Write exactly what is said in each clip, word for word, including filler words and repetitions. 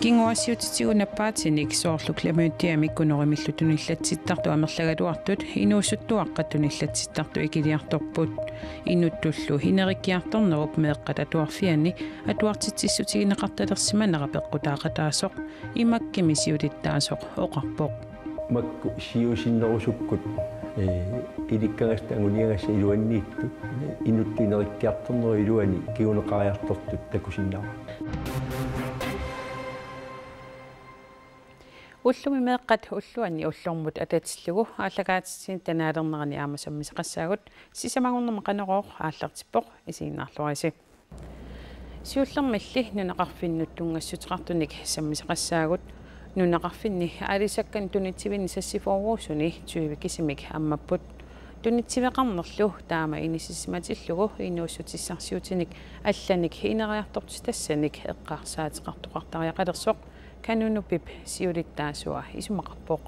Kinguaassiuutitigut nappaatinik soorlu klamydiamik gonorimillu tunillatsittartut amerlagaluartut inuusuttuaqqat tunillatsittartut ikiliartorput. Inuttullu ineriartornerup meeqqat atuarfianni atuartitsissutigineqartalersimanera peqqutaaqataasoq Imakkimi siulittaasoq oqarpoq. Makku siusinnerusukkut, ee, ilikkagassat anguniagassat iluanniittut, inuttut ineriartornerup iluani kinguneqariartortut takusinnaavat. Ullumi meeqqat ulluanni ullormut atatillugu aallakaatitsinittanaalernerani aamma sammisaqassaagut. Sisamagornermi Qanorooq aallartippoq, isiginnaarluarisi. Siullermilli nunaqarfinnut tunngassuteqartunik sammisaqassaagut. Nunaqarfinni aalisakkanut tunitsivinni sassiffiusuni tyve kisimik ammapput. Tunitsiveqarnerlu taama inissisimatillugu inuussutissarsiutinik allanik ineriartortitassanik eqqarsaateqartoqartariaqalersoq Kanunupip siulittaasua isumaqarpoq.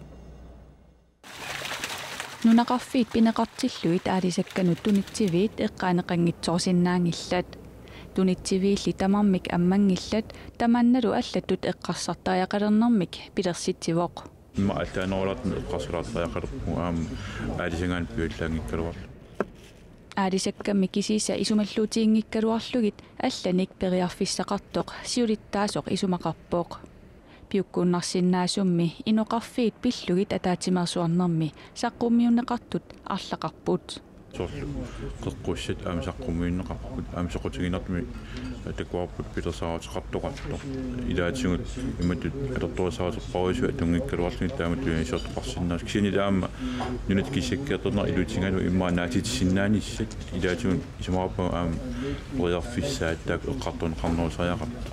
Nunaqarfiit pineqartillugit aalisakkanut tunitsiviit eqqaaneqanngitsoorsinnaanngillat. Tunitsiviilli tamarmik ammanngillat, tamannalu allatut eqqarsartariaqalernermik pilersitsivoq. Immaqa allaanerulaartumik eqqarsartariaqalerpugut aamma aalisagaanni piuallaanngikkaluarlugit. Aalisakkammi kisiisa isumalluutiginngikkaluarlugit allanik periarfissaqartoq siulittaasoq isumaqarpoq. Piukkunnarsinnaasummi inoqarfiit pillugit ataatsimeersuarnermi saqqummiunneqartut arlaqarput. Soorlu qeqqussat aamma saqqummiunneqarput, aamma soqutiginartumik takuarput pilersaaruteqartoqartoq. Ilaatigut imatut atortorissaaruterparuisui atunngikkaluarlugit taamatut tunniussiortoqarsinnaasut. Kisianni aamma nunat kissakkeertornerat ilutigalugu immaqa naatitsisinnaanissaat ilaatigut isumaqarpunga aamma periarfissaat taakku eqqartorneqarnerusariaqartut.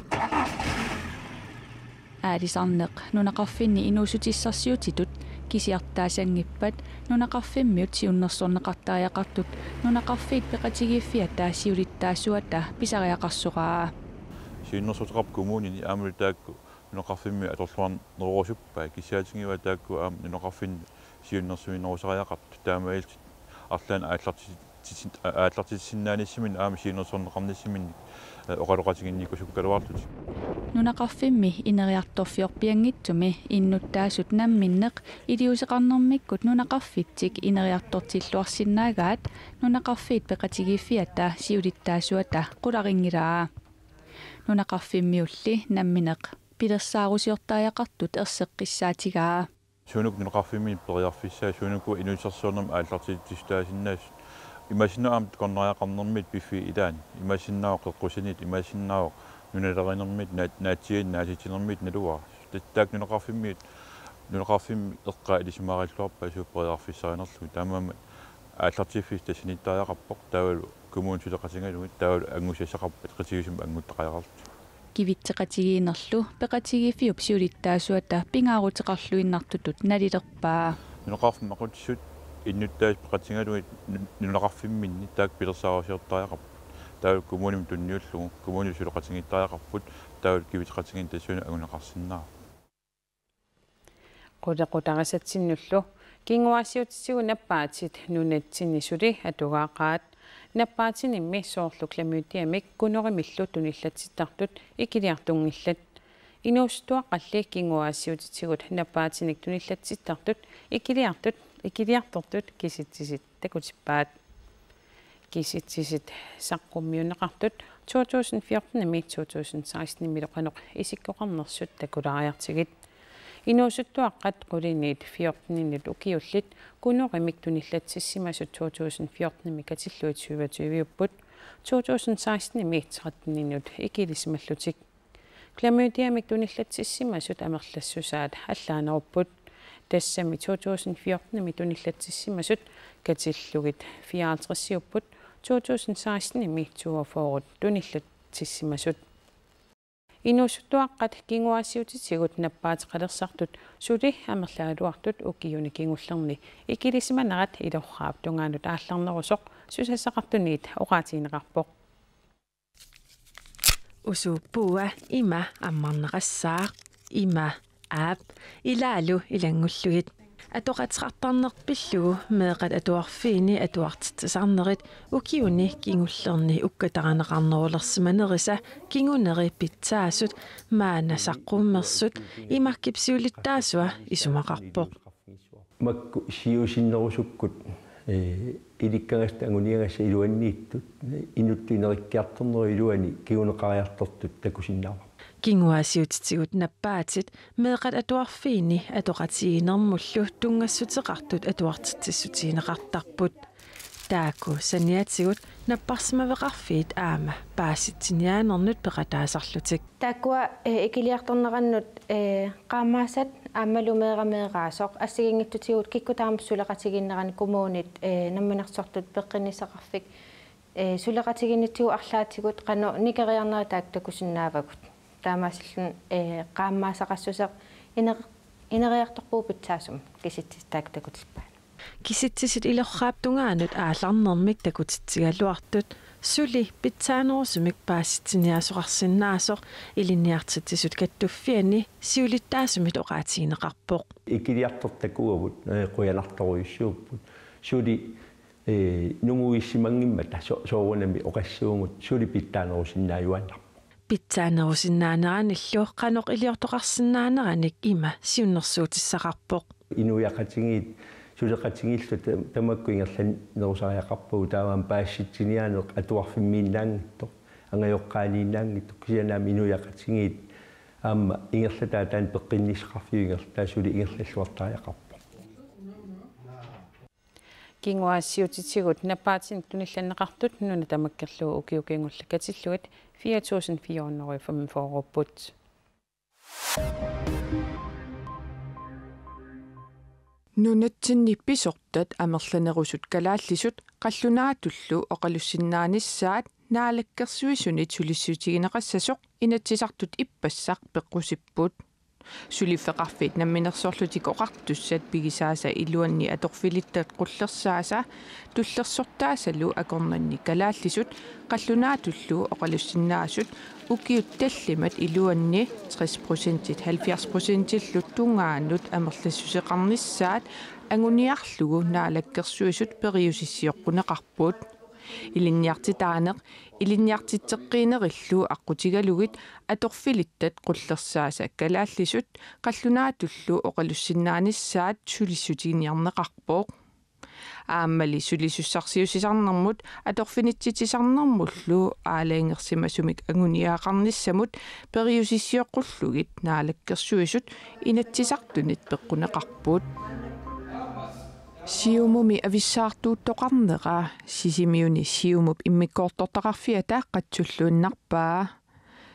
Aalisarneq nunaqarfinni inuussutissarsiutitut kisiartaasanngippat nunaqarfimmiut siunnersorneqartariaqartut nunaqarfiit peqatigiiffiata siulittaasuata pisariaqarsoraa. Siunnersuuteqarpoq kommunini aammalu taakku nunaqarfimmi atorluarnerusuppai, kissaatigivaa taakku aamma nunaqarfinni siunnersuinerusariaqartut taamaalillutik arlaannik aallarti- aallartitsisinnaanissaminnik aamma siunnersorneqarnissaminnik, ee, oqaloqatiginnikuusukkaluarlutik. Nunaqarfimmi ineriartorfiorpianngitsumi innuttaasut namminneq iliuuseqarnermikkut nunaqarfitsik ineriartortilluarsinnaagaat nunaqarfiit peqatigiiffiata siulittaasuata qularinngilara. Nunaqarfimmiulli nammineq pilersaarusiortariaqartut erseqqissaatigaa. Suunuku nunaqarfimmi periarfissaa, suunuku inuussutissarsiornermi aallartitsissutaasinnaasut. Imaassinnaavoq aamma takornariaqarnermiit piffiit ilaanni. Imaassinnaavoq qeqqussaniit, imaassinnaavoq nunalerinermiit, naat-, naatsiianik naatitsinermiit naluara. Ta-, taakku nunaqarfimmiut, nunaqarfimmi eqqaat ilisimaarilluarpaat suut periarfissarinerlugit. Taamaammat aallartiffissaq tassaniittariaqarpoq, taavalu kommunit suleqatigalugit, taavalu angusassaqarput peqatigiissumik anguttariaqarlutik. Kivitseqatigiinnerlu peqatigiiffiup siulittaasuata pingaaruteqarluinnartutut nalilerpaa. Nunaqarfimmi aqutsisut innuttaasut peqatigalugit nu-, nunaqarfimminni taakku pilersaarusiortariaqarput. Taavalu kommunimut tunniullugu, kommunillu suleqatigiittariaqarput, taavalu kivitseqatigiinneq tassuuna anguneqarsinnaavoq. Qulequtarisatsinnullu kinguaassiuutitigut nappaatit nunatsinni suli atugaaqaat. Nappaatinimmi soorlu klamydiamik gonorimillu tunillatsittartut ikiliartunngillat. Inuusuttuaqqalli kinguaassiuutitigut nappaatinik tunillatsittartut ikiliartut, ikiliartortut kisitsisit takutippaat. Kisitsisit saqqummiunneqartut to tusind fjortenimi to tusind sekstenimilu qanoq isikkoqarnersut takulaariartigit. Inuusuttuaqqat quliniit fjorteninut ukiullit gonorimik tunillatsissimasut to tusind fjortenimi katillugit syvogtyveupput, to tusind sekstenimi tretteninut ikilisimallutik. Klamydiamik tunillatsissimasut amerlassusaat allaanerupput. Tassami to tusind fjortenimi tunillatsissimasut katillugit fireoghalvtredsiupput, to tusind sekstenimi toogfyrre tunillatsissimasut. Inuusuttuaqqat kinguaassiuutitigut nappaateqalersartut suli amerlagaluartut ukiuni kingullerni ikilisimanerat Ilorraap tungaanut aallarnerusoq susassaqartuniit oqaatigineqarpoq. Usuuppua ima ammarneqassaaq, ima aap ilaalu ilanngullugit. Atoqateqartarneq pillugu meeqqat atuarfiini atuartitsisarnerit ukiuni kingullerni ukkatarineqarnerulersimanerisa kinguneri pitsaasut maanna saqqummersut Imakkip siulittaasua isumaqarpoq. Makku siusinnerusukkut, ee, ilikkagassat anguniagassat iluanniittut, inuttut ineriartornerup iluani kinguneqariartortut takusinnaavarput. Kinguaassiuutitigut nappaatit meeqqat atuarfiini atoqatigiinnermullu tunngassuteqartut atuartitsissutigineqartarput. Taakku saniatigut napparsimaveqarfiit aamma paasitsiniaanernut peqataasarlutik. Taakkua, eh, ikiliartornerannut, eh, qaammaasat aammalu meeraq meeraasoq assigiinngitsutigut kikkut taama suleqatigiinnerannut kommunit, eh, namminersortut peqqinnissaqarfik, eh, suleqatigiinnitsigut arlaatigut qanoq nikeriarnerat taakku takusinnaavagut. Taamaasilluni, eh, qaammaasaqassuseq iner-, ineriartorpugut pitsaasumik kisitsisit taakku takutippaat. Kisitsisit ilorraap tungaanut aallarnermik takutitsigaluartut suli pitsaanerusumik paasitsiniaasoqarsinnaasoq Ilinniartitsisut Kattuffianni siulittaasumit oqaatigineqarpoq. Ikiliartortakuavut, eh, qujanartorujussuupput. Suli, eh, nunguissimanngimmata so-, soorunami oqassuugut suli pitsaanerusinnaajuaannarpoq. Pitsaanerusinnaaneranillu qanoq iliortoqarsinnaaneranik ima siunnersuutissaqarpoq. Inuiaqatigiit suleqatigiilluta ta-, tamakku ingerlanerusariaqarpagut, taava aamma paasitsiniaaneq atuarfimmiinnaanngitsoq, angajoqqaaniinnaanngitsoq, kisianni aamma inuiaqatigiit aamma ingerlataat taanna peqqinnissaqarfiup ingerlataa suli ingerlalluartariaqarpoq. Kinguaassiuutitigut nappaatinik tunillanneqartut nuna tamakkerlugu ukiut kingulliit katillugit fire tusind fire hundrede og femogfyrre-upput. Nunatsinni pisortat amerlanerusut kalaallisut qallunaatullu oqalussinnaanissaat Naalakkersuisunit sulissutigineqassasoq Inatsisartut ippassaq peqqusipput. Suliffeqarfiit Namminersorlutik Oqartussat pigisaasa iluanni atorfilittat qullersaasa tullersortaasalu akornanni kalaallisut qallunaatullu oqalussinnaasut ukiut tallimat iluanni tres procentit halvfjerds procentillu tungaanut amerlassuseqarnissaat anguniarlugu Naalakkersuisut periusissiorneqarput. Ilinniartitaaneq ilinniartitseqqiinerillu aqqutigalugit atorfilittat qullersaasa kalaallisut qallunaatullu oqalussinnaanissaat sulissutiginiarneqarpoq. Aammali sulisussarsiussisarnermut atorfinitsitsisarnermullu aalajangersimasumik anguniagaqarnissamut periusissiorlutik Naalakkersuisut Inatsisartunit peqquneqarput. Siumumi avissaartuuttoqarnera Sisimiuni Siumup immikkoortortaqarfiata qatsulluinnarpaa.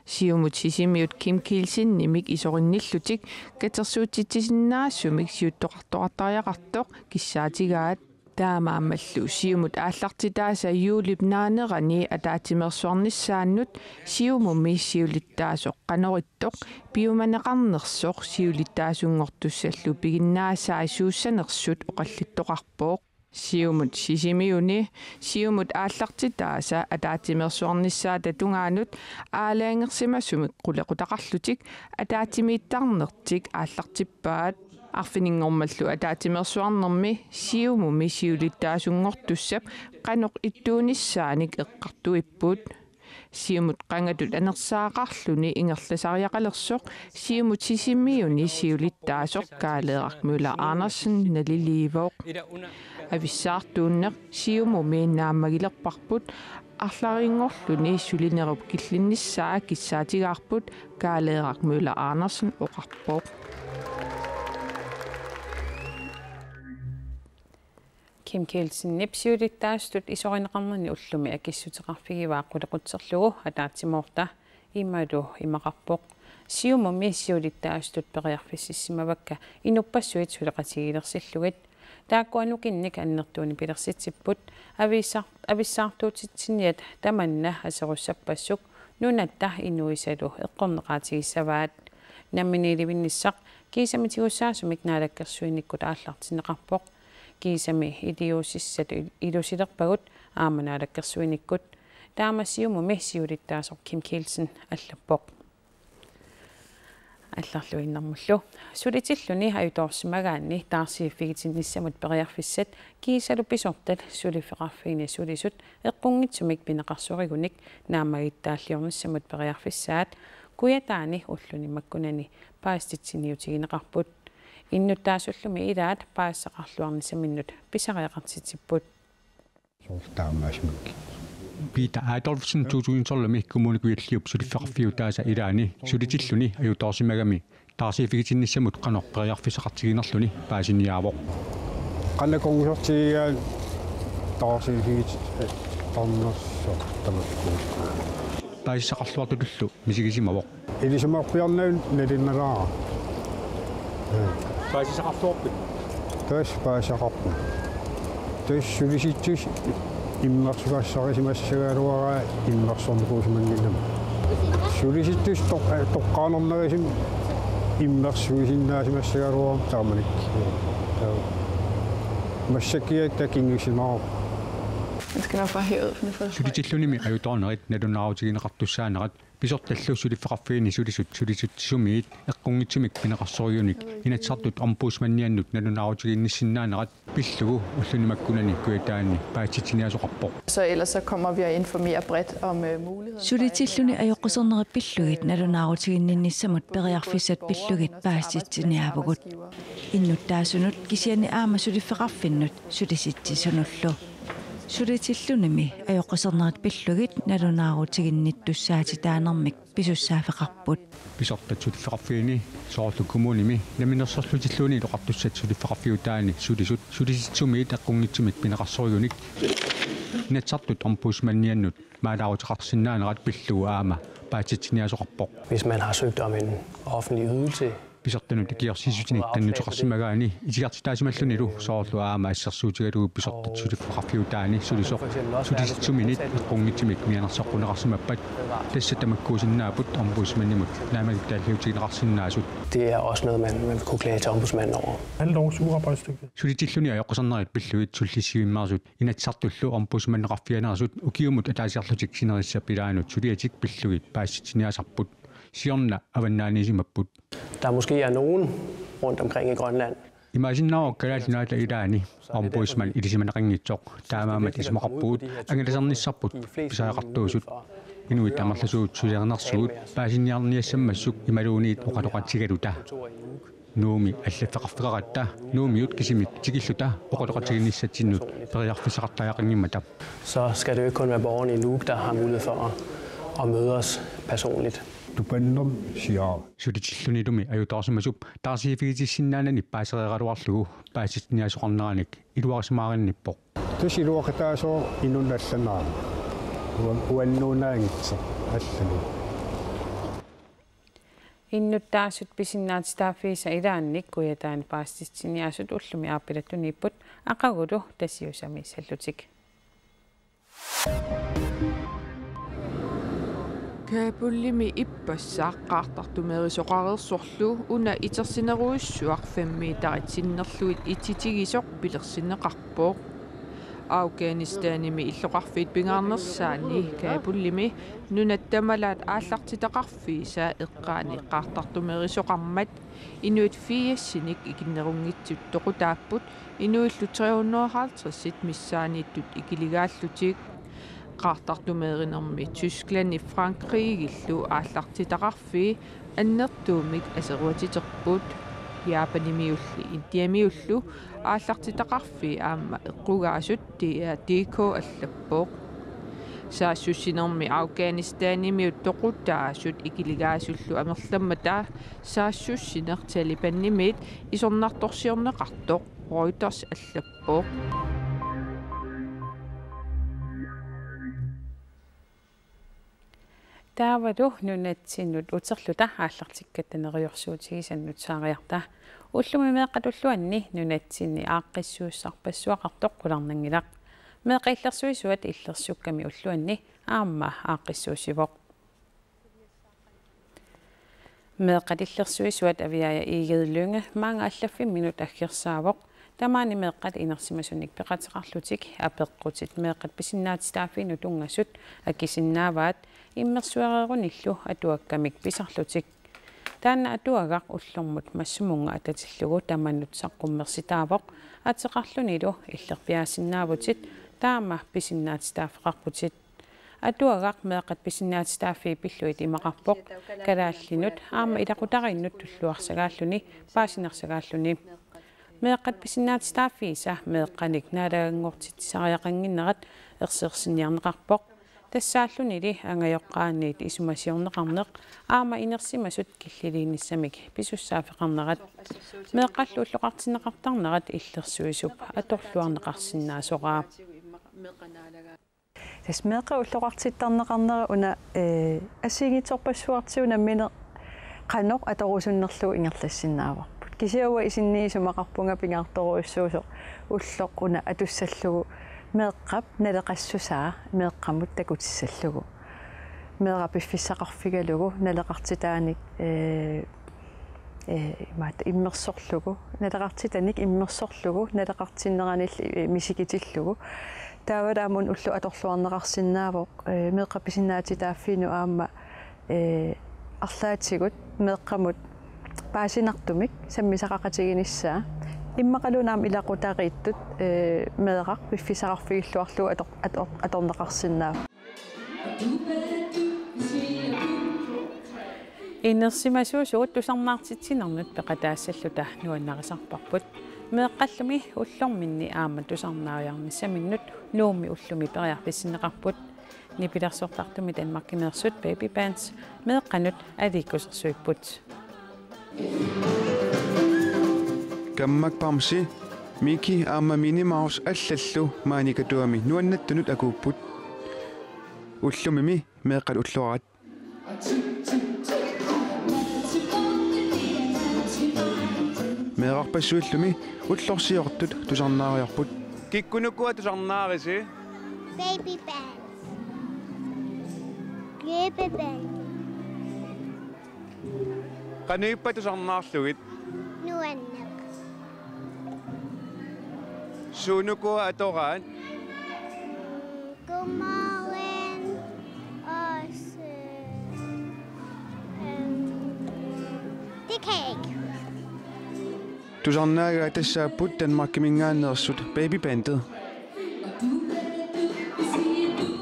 Siumut Sisimiut Kim Kielsenimik isorinnillutik katersuutsitsisinnaasumik siuttoqartoqartariaqartoq kissaatigaat. Taamaammallu Siumut aallartitaasa juulip naanerani ataatsimeersuarnissaannut Siumumi siulittaasoq qanoq ittoq piumaneqarnersoq siulittaasunngortussallu piginnaasai suussanersut oqallittoqarpoq. Siumut Sisimiuni Siumut aallartitaasa ataatsimeersuarnissaata tungaanut aalajangersimasumik qulequtaqarlutik ataatsimiittarnertik aallartippaat. Arfininngormallu ataatsimeersuarnermi Siumumi siulittaasunngortussap qanoq ittuunissaanik eqqartuipput. Siumut qangatut anersaaqarluni ingerlasariaqalersoq Siumut Sisimiuni siulittaasoq Karl-Erik Møller Andersen naliliivoq. Avissaartuunneq Siumumi naammagilerparput, arlalinngorluni sulinerup killinnissaa kissaatigaarput, Karl-Erik Møller Andersen oqarpoq. Kim Kielsenip siulittaasutut isorineqarnini ullumi akissuteqarfigivaa qulequtserlugu ataatsimoorta imalu imaqarpoq: Siumumi siulittaasutut periarfississimavakka inuppassuit suleqatigiilersillugit. Taakku anukinnik annertuunik pilersitsipput, avissaar-, avissaartuutitsiniat tamanna aserussappassuk nunatta inuisalu eqqorneqaatigissavaat. Namminiilivinnissaq kiisami tigussaasumik naalakkersuinikkut aallartinneqarpoq. Kiisami iliuusissatut ilusilerpagut aamma naalakkersuinikkut. Taama Siumumi siulittaasoq Kim Kielsen allappoq. Allarluinnarmullu. Sulitilluni ajutoorsimagaanni taarsiiffigitinnissamut periarfissat kiisalu pisortat suliffeqarfiini sulisut eqqunngitsumik pineqarsorigunik naammagittaalliornissamut periarfissaat Kujataani ulluni makkunani paasititsiniutigineqarput. Innuttaasullumi ilaat paasisaqarluarnissaminnut pisariaqartitsipput. Soorlu taamaasimakkit. Peter Adolfsen to tusind tolvimi Kommune Kujalliup suliffeqarfiutaasa ilaani sulitilluni ajutoorsimagami taarsiiffigitinnissamut qanoq periarfissaqartiginerluni paasiniaavoq. Qanoq kongusortigigaat taarsiiffigit-, tarnersoq tamakku. Paasisaqarluartutullu misigisimavoq. Ilisimapiarnagu nalinnalaara. Paasisaqarluarpit? Tassa paasisaqarpunga. Tassa sulisitsisut immersugassarisimassagaluaraat immersornikuusimannginnama. Sulisitsisut toq-, toqqaannarnerusumik immersuisinnaasimassagaluarput taamanikkut. Massakkut takunngisimavoq. Den skal nok bare herud, for nu får jeg Sulitillunimi ajutoornerit nalunaarutigineqartussaanerat pisortallu suliffeqarfiini sulisut sulisitsisumiit eqqunngitsumik pineqarsorigunik Inatsisartut Ombudsmandiannut nalunaarutigiinnissinnaanerat pillugu ulluni makkunani Kujataani paasititsiniaasoqarpoq. Så ellers så kommer vi og informerer bredt om øh, muligheden for Sulitilluni ajoqqusernerit pillugit nalunaarutiginninnissamut periarfissat pillugit paasititsiniaavugut. Innuttaasunut kisianni aamma suliffeqarfinnut sulisitsisunullu. Sulitillunimi ajoqqusernerit pillugit nalunaarutiginnittussaatitaanermik pisussaaffeqarput. Pisortat suliffeqarfiini soorlu kommunimi Namminersorlutilluunniit Oqartussat suliffeqarfiutaani sulisut sulisitsisumiit eqqunngitsumik pineqarsorigunik Inatsisartut Ombudsmandiannut maalaaruteqarsinnaanerat pillugu aamma paasititsiniaasoqarpoq. Hvis man har søgt om en offentlig ydelse, Pisortanut ikiorsiissutinik tannuteqarsimagaanni itigartitaasimallunilu soorlu aamma assersuutigalugu pisortat suliffeqarfiutaani sulisoq sulisitsisumiit eqqunngitsumik mianersoqquneqarsimappat tassa tamakkuusinnaapput ombudsmandimut naammagittaalliutigineqarsinnaasut. Det er også noget, man, man kunne klage til ombudsmanden over. Han lovsuger bare et stykke. Sulitilluni ajoqqusernerit pillugit sullissivimmeersut Inatsisartullu Ombudsmandeqarfianeersut ukiumut ataasiarlutik sinerissap ilaanut suliatik pillugit paasititsiniaasarput. Siorna avannaaniisimapput. Der måske er nogen rundt omkring i Grønland. Imaassinnaavoq Kalaallit Nunaata ilaani ombudsman ilisimaneqanngitsoq, taamaammat isumaqarpugut angalasarnissarput pisariaqartuusut inuit amerlasuut suliarinersugut paasiniarniassammassuk imaluunniit oqaloqatigaluta. Nuummi allaffeqarfeqaratta Nuummiut kisimik tikilluta oqaloqatiginissatsinnut periarfissaqartariaqanngimmata. Så skal det jo ikke kun være borgerne i Nuuk, der har mulighed for at, at møde os personligt. Tupannersiaq. Sulitillunilumi ajutoorsimasup taarsiiffigitissinnaanani paasereeraluarlugu paasititsiniaasoqarneranik iluarisimaarinniippoq. Tassa iluaqutaasoq inunnut allanneranut. Uan-, uannuunaanngitsoq allanut. Innuttaasut pisinnaatitaaffiisa ilaanni Kujataani paasititsiniaasut ullumi aappilattuniipput aqagulu Tasiusami sallutik. Kabulimi ippassaq qaartartumeerisoqareersorlu una itersinerujussuaq fem meterit sinnerlugit ititigisoq pilersinneqarpoq. Afghanistanimi illoqarfiit pingaarnersaanni Kabulimi nunat tamalaat aallartitaqarfiisa eqqaani qaartartumeerisoqarmat inuit firsinik ikinnerunngitsut toqutaapput inuillu tre hundrede og halvtreds missaanniittut ikiligaallutik. Qaartartumeerinermi Tysklandip Frankrigillu aallartitaqarfii annertuumik aserorterput. Japanimiulli Indiamiullu aallartitaqarfii aamma eqqugaasut D R D K allappoq. Saassussinermi Afghanistanimiut toqutaasut ikiligaasullu amerlammata saassussineq Talibanimiit isornartorsiorneqartoq Reuters allappoq. Taavalu nunatsinnut uterluta aallartikkatta neriorsuutigisannut saariarta. Ullumi meeqqat ulluanni nunatsinni aaqqissuussarpassuaqartoq qularnanngilaq. Meeqqat illersuisuat illersukkami ulluanni aamma aaqqissuussivoq. Meeqqat illersuisuat Aviaja Egede Lynge maanga allaffimminut aggersaavoq. Tamaani meeqqat inersimasunik peqateqarlutik apeqqutit meeqqat pisinnaatitaaffiinut tunngasut akisinnaavaat immersuereerunillu atuakkamik pisarlutik. Taanna atuagaq ullormut massumunnga atatillugu tamanut saqqummersitaavoq, ateqarlunilu illerpiaasinnaavutit taama pisinnaatitaaffeqarputit. Atuagaq meeqqat pisinnaatitaaffii pillugit imaqarpoq, kalaallinut aamma ilaqutariinnut tulluarsagaalluni paasinarsagaalluni. Meeqqat pisinnaatitaaffiisa meeqqanik naalaganngortitsisariaqannginnerat ersersinniarneqarpoq. Tassaallunili angajoqqaaniit isumasiorneqarneq aamma inersimasut killiliinissamik pisussaaffeqarnerat. Meeqqallu ulloqartinneqartarnerat illersuisup atorluarneqarsinnaasoraa. Tassa meeqqat ulloqartittarneqarnera una, eh, assigiinngitsorpassuartigut nammineq qanoq atorusunnerlugu ingerlassinnaavarput. Kisianni uanga isinni isumaqarpunga pingaartorujussuusoq ulloq una atussallugu meeqqap naleqassusaa meeqqamut takutissallugu. Meeraq piffissaqarfigalugu naleqartitaanik, eh, eh, imaattoq immersorlugu, naleqartitanik immersorlugu, naleqartinneranillu, eh, misigitillugu. Taavalu aamma una ulloq atorluarneqarsinnaavoq, eh, meeqqat pisinnaatitaaffiinut aamma, eh, arlaatigut meeqqamut paasinartumik sammisaqaqatiginissaa. Immaqaluunniit aamma ilaqutariittut, eh, meeraq piffissaqarfigilluarlugu ator-, ator-, atorneqarsinnaavoq. Inersimasuusugut tusarnaartitsinernut peqataassalluta nuannarisarparput. Meeqqallumi ullorminni aamma tusarnaariarnissaminnut Nuummi ullumi periarfissinneqarput. Nipilersortartumi Danmarkimeersut Baby Bands meeqqanut aliikkusersuipput. Kammak Bamse, Mickey aamma Minnie Mouse allallu maani Katuami nuannattunut akuupput. Ullumimi meeqqat ulloraat. Meerarpassuillumi ullorsiortut tusarnaariarput. Kikkunukua tusarnaarisi? Baby Bands. Baby Bands. Qanoq ippa tusarnaarlugit? Nuanneq. Suunukua atoraat? Godmorgen. Og så, øhm, det kan jeg ikke. Tusarnaagaat tassaapput Danmarkiminngaanneersut Baby Bandet.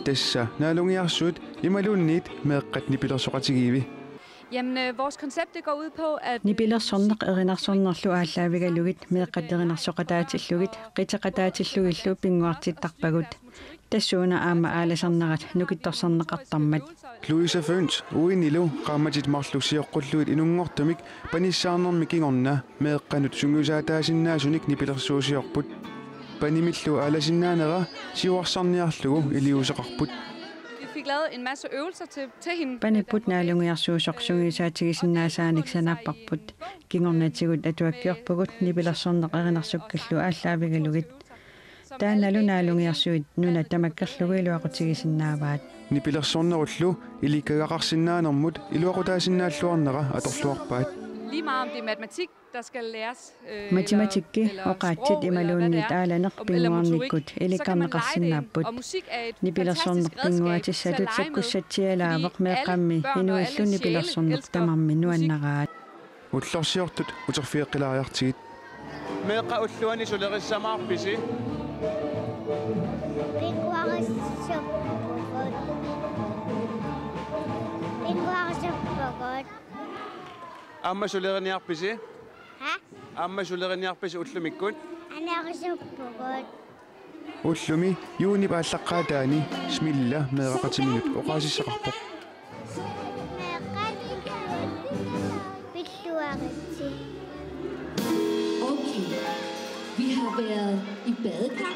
Tassa naalungiarsuit imaluunniit meeqqat nipilersoqatigiivi. Jamen, øh, vores koncept, det går ud på, at, øh, nipilersorneq erinarsornerlu aallaavigalugit meeqqat erinarsoqataatillugit qiteqataatillugillu pinnguartittarpagut. Tassuuna aamma aalasarnerat nukittorsarneqartarmat. Louise Fønss uinilu qaammatit marluk sioqqullugit inunngortumik panissaarnermi kingorna meeqqanut sungiusaataasinnaasunik nipilersuusiorput. Panimillu aalasinnaanera siuarsarniarlugu iliuuseqarput. Vi fik lavet en masse øvelser til, til hende. Panipput naalungiarsuusoq sungiusaatigisinnaasaanik sanaapparput. Kingornatigut atuakkiorpugut nipilersorneq erinarsukkallu aallaavigalugit. Taannalu naalungiarsuit nunat tamakkerlugu iluaqutigisinnaavaat. Nipilersornerullu ilikkagaqarsinnaanermut iluaqutaasinnaalluarnera atorluarpaat. Lige meget om det er matematik, der skal læres, øh, matematikki, eller, eller oqaatsit sprog, eller hvad det imaluunniit er, aalaneq om, eller motorik, pinnguarnikkut så kan man lege det ind. Ilikkarneqarsinnaapput. Og musik er et fantastisk redskab, pinnguatissatut til at lege med, sakkussatsialaavoq, fordi meeqqammi alle børn og alle inuillu sjæle nipilersorneq elsker tamarmi musik. Nuannaraat. Ullorsiortut uterfigeqqilaariartigit. Meeqqat ulluanni sulerissamaarpisi? Pinnguarissappugut. Pinnguarissappugut. Aamma suleriniarpisi? Ha? Aamma suleriniarpisi ullumikkut? Anerisappugut. Ullumi juunip aallaqqaataani Smilla meeraqatiminut oqaasissaqarpoq. Pilluaritsi. Okay. Vi har været i badekar.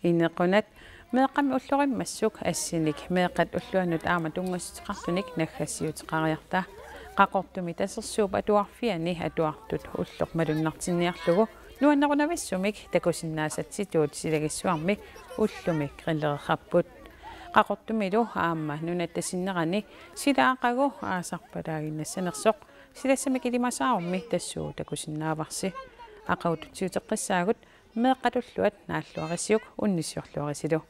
Inequnat, meeqqami ullorimmassuk assinik meeqqat ulluannut aamma tunngassuteqartunik naggassiuteqariarta. Qaqortumi Tasersuup Atuarfiani atuartut ulloq malunnartinniarlugu nuannerunavissumik takusinnaasatsitut silagissuarmi ullumi grillereqarput. Qaqortumilu aamma nunatta sinnerani sila aqagu aasarpalaaginnassanersoq silassamik ilimasaarummi tassuugu takusinnaavarsi. Aqagu tutsiuteqqissaagut, meeqqat ulluat naalluarisiuk unnissiorluarisilu.